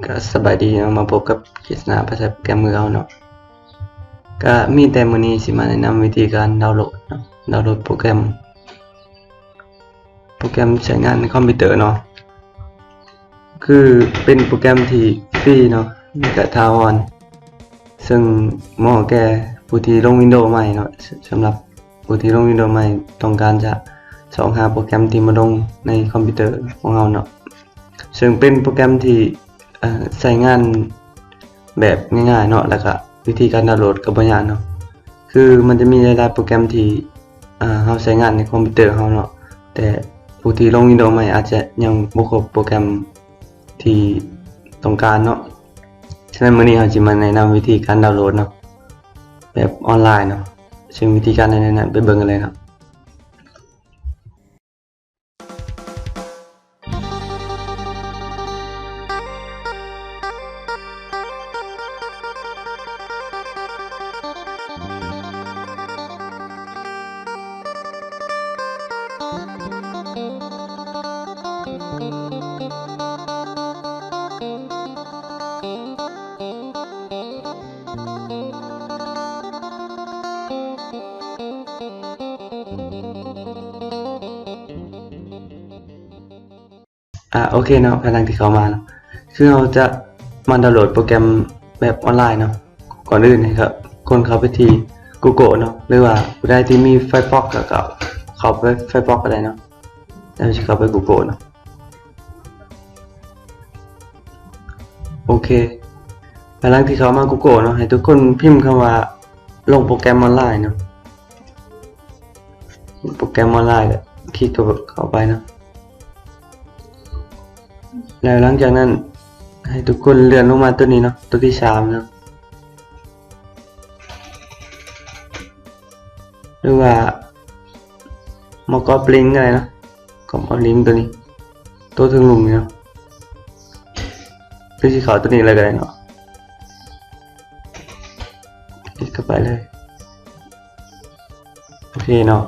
ກະສະບາຍດີເນາະ ມາພົບກັບກິດສະນາພາສາໂປຣແກຣມຄືເກົ່າເນາະ. ກະມີແຕ່ມື້ນີ້ຊິມາແນະນຳວິທີການດາວໂຫຼດເນາະ ດາວໂຫຼດໂປຣແກຣມ ໂປຣແກຣມໃຊ້ງານໃນຄອມພິວເຕີເນາະ. ຄືເປັນໂປຣແກຣມທີ່ຟຣີເນາະ ແລະກະຖາວອນ ເຊິ່ງເໝາະແກ່ຜູ້ທີ່ລົງວິນໂດໃໝ່ເນາະ. ສ- ສຳລັບຜູ້ທີ່ລົງວິນໂດໃໝ່ ຕ້ອງການຈະຊອກຫາໂປຣແກຣມທີ່ມາລົງໃນຄອມພິວເຕີຂອງເຮົາເນາະ ເຊິ່ງເປັນໂປຣແກຣມທີ່ ເອີ ໃຊ້ງານແບບງ່າຍໆເນາະ ແລ້ວກະວິທີການດາວໂຫຼດກະບໍ່ຍາກເນາະ. ຄືມັນຈະມີຫຼາຍໆໂປຣແກຣມທີ່ ເອີ ເຮົາໃຊ້ງານໃນຄອມພິວເຕີເຮົາເນາະ ແຕ່ຜູ້ທີ່ລົງວິນໂດໃໝ່ອາດຈະຍັງບໍ່ຄົບໂປຣແກຣມທີ່ຕ້ອງການເນາະ. ສະນັ້ນມື້ນີ້ເຮົາຊິມາແນະນຳວິທີການດາວໂຫຼດເນາະ ແບບອອນລາຍເນາະ ເຊິ່ງວິທີການເຮັດນັ້ນໄປເບິ່ງກັນເລີຍເນາະ. ອາ ໂອເຄເນາະ ພາຍຫຼັງທີ່ເຂົ້າມາເນາະ ຄືເຮົາຈະມາດາວໂຫຼດໂປຣແກຣມແບບອອນລາຍເນາະ. ກ່ອນອື່ນໃຫ້ເຂົ້າ ຄົນເຂົ້າໄປທີ່ Google ເນາະ ຫຼືວ່າຜູ້ໃດທີ່ມີ Firefox ກະເຂົ້າໄປ Firefox ກະໄດ້ເນາະ. ແລ້ວຊິເຂົ້າໄປ Google ເນາະ. ໂອເຄ ພາຍຫຼັງທີ່ເຂົ້າມາ Google ເນາະ ໃຫ້ທຸກຄົນພິມຄຳວ່າ ລົງໂປຣແກຣມອອນລາຍເນາະ. ໂປຣແກຣມອອນລາຍ ກະຄລິກເຂົ້າໄປເນາະ. ແລ້ວຫຼັງຈາກນັ້ນ ໃຫ້ທຸກຄົນເລື່ອນລົງມາໂຕນີ້ເນາະ ໂຕທີສາມເນາະ ຫຼືວ່າມາກັອບລິ້ງກະໄດ້ເນາະ. ກັອບເອົາລິ້ງໂຕນີ້ ໂຕເທິງລຸ່ມນີ້ເນາະ ຫຼືຊິເຂົ້າໂຕນີ້ເລີຍກະໄດ້ເນາະ. ຄລິກເຂົ້າໄປເລີຍ. ໂອເຄເນາະ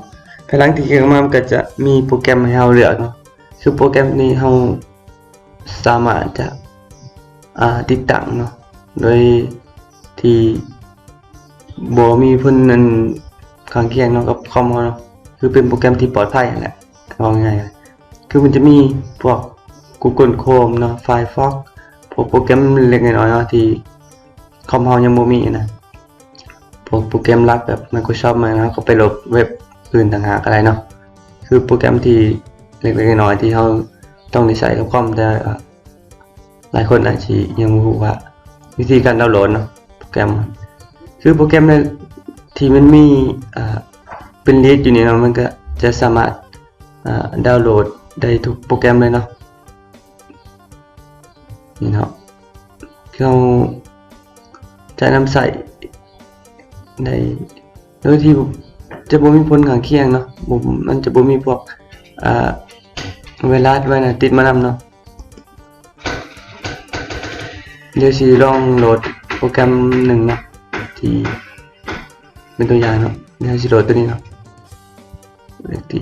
ພາຍຫຼັງທີ່ຄລິກເຂົ້າມາ ມັນກະຈະມີໂປຣແກຣມໃຫ້ເຮົາເລືອກເນາະ. ຄືໂປຣແກຣມນີ້ເຮົາສາມາດຈະ ອາ ຕິດຕັ້ງເນາະ ໂດຍທີ່ບໍ່ມີຜົນອັນຂ້າງຄຽງເນາະ ກັບຄອມເຮົາເນາະ. ຄືເປັນໂປຣແກຣມທີ່ປອດໄພຫັ້ນແຫຼະ ເວົ້າງ່າຍໆ ຄືມັນຈະມີພວກ Google Chrome ເນາະ Firefox ພວກໂປຣແກຣມເລັກໆນ້ອຍໆເນາະ ທີ່ຄອມເຮົາຍັງບໍ່ມີນະ. ພວກໂປຣແກຣມຫຼັກແບບ Microsoft ມາເນາະ ເຮົາກະໄປໂຫຼດເວັບອື່ນຕ່າງຫາກກະໄດ້ເນາະ. ຄືໂປຣແກຣມທີ່ເລັກໆນ້ອຍໆທີ່ເຮົາຕ້ອງໄດ້ໃຊ້ກັບຄອມ ແຕ່ຫຼາຍຄົນອາດຊິຍັງບໍ່ຮູ້ວ່າວິທີການດາວໂຫຼດເນາະ ໂປຣແກຣມ ຄືໂປຣແກຣມທີ່ມັນມີ ອາ ເປັນລິດຢູ່ນີ້ເນາະ ມັນກະຈະສາມາດ ອາ ດາວໂຫຼດໄດ້ທຸກໂປຣແກຣມເລີຍເນາະ. ນີ້ເນາະ ເຮົາຈະນຳໃຊ້ໄດ້ໂດຍທີ່ຈະບໍ່ມີຜົນຂ້າງຄຽງເນາະ ບໍ່ ມັນຈະບໍ່ມີພວກ ອາ ໄວຣັສໄວຫຍັງຕິດມານຳເນາະ. ດຽວຊິລອງໂຫຼດໂປຣແກຣມໜຶ່ງເນາະ ທີ່ເປັນຕົວຢ່າງເນາະ. ດຽວຊິໂຫຼດໂຕນີ້ເນາະ ເລກທີ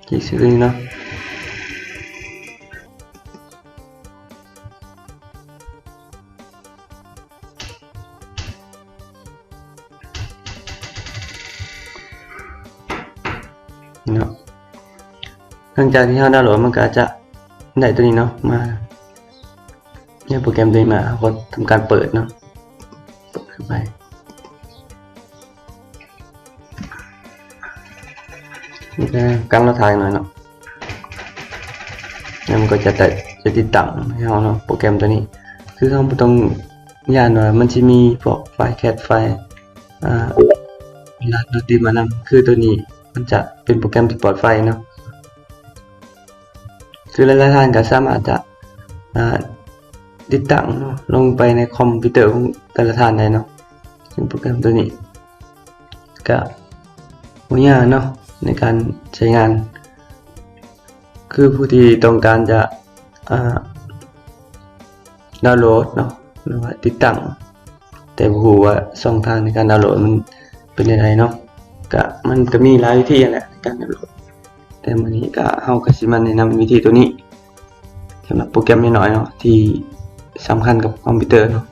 ຄລິກໃສ່ໂຕນີ້ເນາະ. ເນາະ ຫຼັງຈາກທີ່ເຮົາດາວໂຫຼດ ມັນກະຈະໄດ້ໂຕນີ້ເນາະ ມາ ໃນໂປຣແກຣມໂຕນີ້ມາ ເຮົາກະທຳການເປີດເນາະ ເປີດເຂົ້າໄປ. ນີ້ກະການລໍຖ້າໜ້ອຍເນາະ ແລ້ວມັນກະຈະໄດ້ ຈະຕິດຕັ້ງໃຫ້ເຮົາເນາະ ໂປຣແກຣມໂຕນີ້. ຄືເຮົາບໍ່ຕ້ອງຢ້ານວ່າມັນຊິມີພວກໄຟລ໌ແຄດ ໄຟລ໌ ອາ ລັດໂຕຕິດມານຳ ຄືໂຕນີ້ມັນຈະເປັນໂປຣແກຣມທີ່ປອດໄພເນາະ. ຄືຫຼາຍໆທ່ານກະສາມາດຈະ ອາ ຕິດຕັ້ງເນາະ ລົງໄປໃນຄອມພິວເຕີຂອງແຕ່ລະທ່ານໄດ້ເນາະ. ເຊິ່ງໂປຣແກຣມໂຕນີ້ກະບໍ່ຍາກເນາະ ໃນການໃຊ້ງານ ຄືຜູ້ທີ່ຕ້ອງການຈະ ອາ ດາວໂຫຼດເນາະ ຫຼືວ່າຕິດຕັ້ງ ແຕ່ບໍ່ຮູ້ວ່າຊ່ອງທາງໃນການດາວໂຫຼດມັນເປັນແນວໃດເນາະ. ກະມັນກະມີຫຼາຍວິທີຫັ້ນແຫຼະໃນການດາວໂຫຼດ ແຕ່ມື້ນີ້ກະເຮົາກະຊິມາແນະນຳວິທີໂຕນີ້ ສຳລັບໂປຣແກຣມນ້ອຍໆເນາະ ທີ່ສຳຄັນກັບຄອມພິວເຕີເນາະ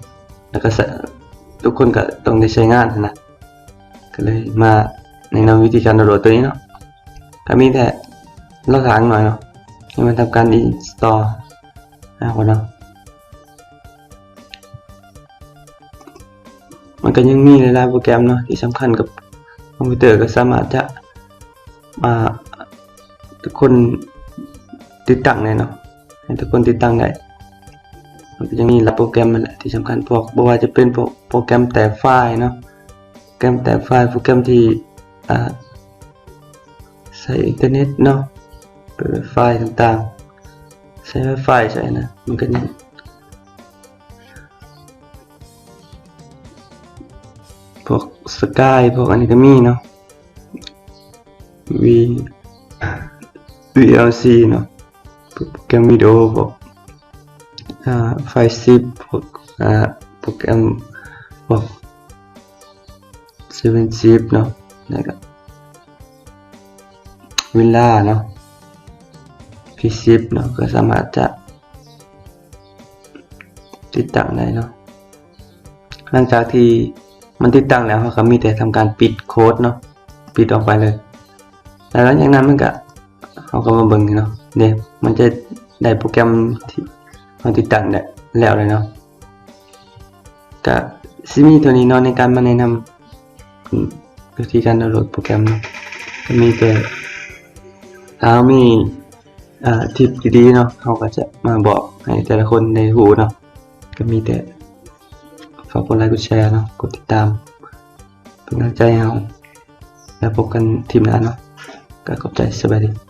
ແລ້ວກະສະ ທຸກຄົນກະຕ້ອງໄດ້ໃຊ້ງານຫັ້ນນະ ກະເລີຍມາແນະນຳວິທີການດາວໂຫຼດໂຕນີ້ເນາະ. ກະມີແຕ່ລໍຖ້າໜ້ອຍເນາະ ໃຫ້ມັນທຳການອິນສະຕໍ ນະ ເນາະ. ມັນກະຍັງມີຫຼາຍໆໂປຣແກຣມເນາະ ທີ່ສຳຄັນກັບຄອມພິວເຕີ ກະສາມາດຈະ ອ່າ ທຸກຄົນຕິດຕັ້ງໄດ້ເນາະ ໃຫ້ທຸກຄົນຕິດຕັ້ງໄດ້. ມັນກະຍັງມີຫຼາຍໂປຣແກຣມຫັ້ນແຫຼະທີ່ສຳຄັນ ພວກ ບໍ່ວ່າຈະເປັນພວກໂປຣແກຣມແຕກໄຟລ໌ເນາະ ໂປຣແກຣມແຕກໄຟລ໌ ໂປຣແກຣມທີ່ ອ່າ ໃຊ້ອິນເຕີເນັດເນາະ ເປີດໄຟລ໌ຕ່າງໆ ໃຊ້ວາຍຟາຍໃຊ້ນະ ມັນກະຍັງ ພວກສະກາຍ ພວກອັນນີ້ກະມີເນາະ ວີ ວີແອວຊີເນາະ ໂປຣແກຣມວິດີໂອ ພວກ ອ່າ ໄຟລ໌ຊິບ ພວກ ອ່າ ໂປຣແກຣມ ພວກ ເຊັບເວັນຊິບເນາະ ແລ້ວກະວິນລາເນາະ ພີສິບເນາະ ກະສາມາດຈະຕິດຕັ້ງໄດ້ເນາະ. ຫຼັງຈາກທີ່ມັນຕິດຕັ້ງແລ້ວ ເຮົາກະມີແຕ່ທຳການປິດໂຄດເນາະ ປິດອອກໄປເລີຍ ແລ້ວຫຼັງຈາກນັ້ນມັນກະ ເຮົາກະມາເບິ່ງເນາະ ເດ້ ມັນຈະໄດ້ໂປຣແກຣມທີ່ເຮົາຕິດຕັ້ງໄດ້ແລ້ວເລີຍເນາະ. ກະຊິມີເທົ່ານີ້ເນາະ ໃນການມາແນະນຳ ອາ ວິທີການດາວໂຫຼດໂປຣແກຣມເນາະ ກະມີແຕ່ ຖ້າເຮົາມີ ອ່າ ທິບດີໆເນາະ ເຮົາກະຈະມາບອກໃຫ້ແຕ່ລະຄົນໄດ້ຮູ້ເນາະ. ກະມີແຕ່ຝາກກົດໄລກົດແຊເນາະ ກົດຕິດຕາມ ເປັນກຳລັງໃຈໃຫ້ເຮົາ ແລ້ວພົບກັນທີມໜ້າເນາະ ກະຂອບໃຈ ສະບາຍດີ.